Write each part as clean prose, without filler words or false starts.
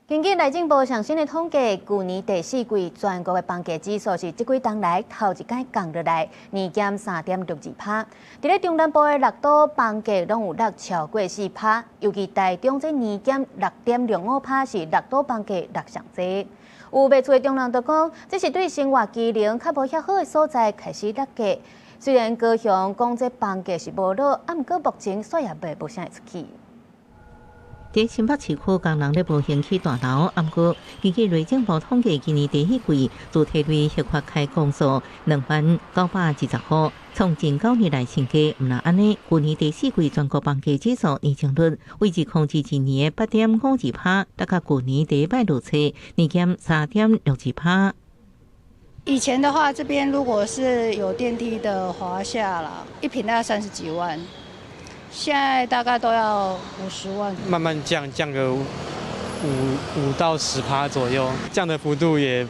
根據內政部上新的統計，舊年第四季全國的房價指數是這幾冬來頭一擺降落來，年減3.62%。佇咧中南部的六都房價攏有落超過4%，尤其台中這年減6.65%，是六都房價落上濟。有賣厝的中人就講，這是對生活機能較無遐好的所在開始落價。雖然高雄講這房價是無落，啊，毋過目前煞也賣無啥會出去。佇新北市區，工人咧無閒起大樓，毋過根據內政部統計，今年第四季住宅類核發開工數20,920戶，創近9年來新低。毋但按呢，舊年第四季全國房價指數年增率維持2022年的8.52%，落較舊年第一擺落車，年減3.62%。以前的話，這邊如果是有電梯的華廈啦，一坪大概30幾萬。現在大概都要50萬。慢慢降，降個5到10%左右，降的幅度也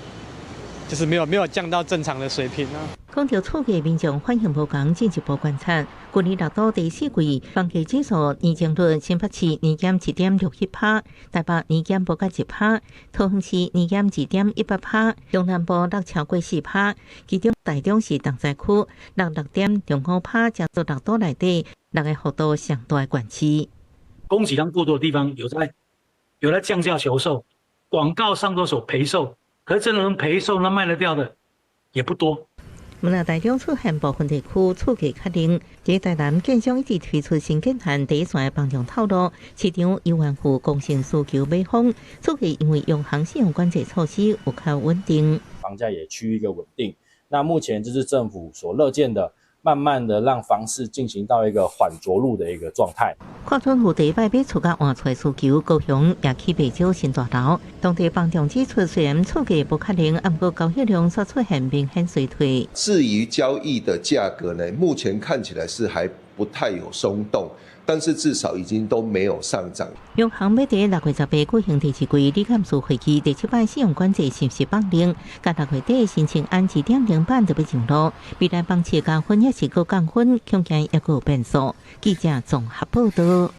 就是沒有降到正常的水平啊。講到厝價，民眾反應無仝，進一步觀察，舊年六都第四季房價指數年增率，新北市年減1.61%，台北年減無到1%，桃園市年減2.18%，中南部落超過4%，其中台中市重災區落6.65%，成做六都內底落的幅度上大的縣市。供給量過多的地方有在降價求售，廣告上都說賠售，可是真的能賠售那賣得掉的也不多。毋但台中出現部分地區厝價較冷，佇台南建商一直推出新建案第一線的房仲透露，市場猶原有剛性需求買方，厝價因為央行信用管制措施有較穩定，房價也趨於一個穩定。那目前就是政府所樂見的，慢慢的讓房市進行到一個緩著陸的一個狀態。看準有第一擺買厝佮換厝需求，高雄也起袂少新大樓。當地房仲指出，雖然厝價無較冷，毋過交易量煞出現明顯衰退。至於交易的價格呢，目前看起來是還不太有鬆動，但是至少已經都沒有上漲。央行欲佇6月18舉行第二季理監事會議，第七擺信用管制是毋是放寬？佮6月底申請案2.0版就欲上路，未來房市加分抑是閣降分，恐驚猶閣有變數。記者綜合報道。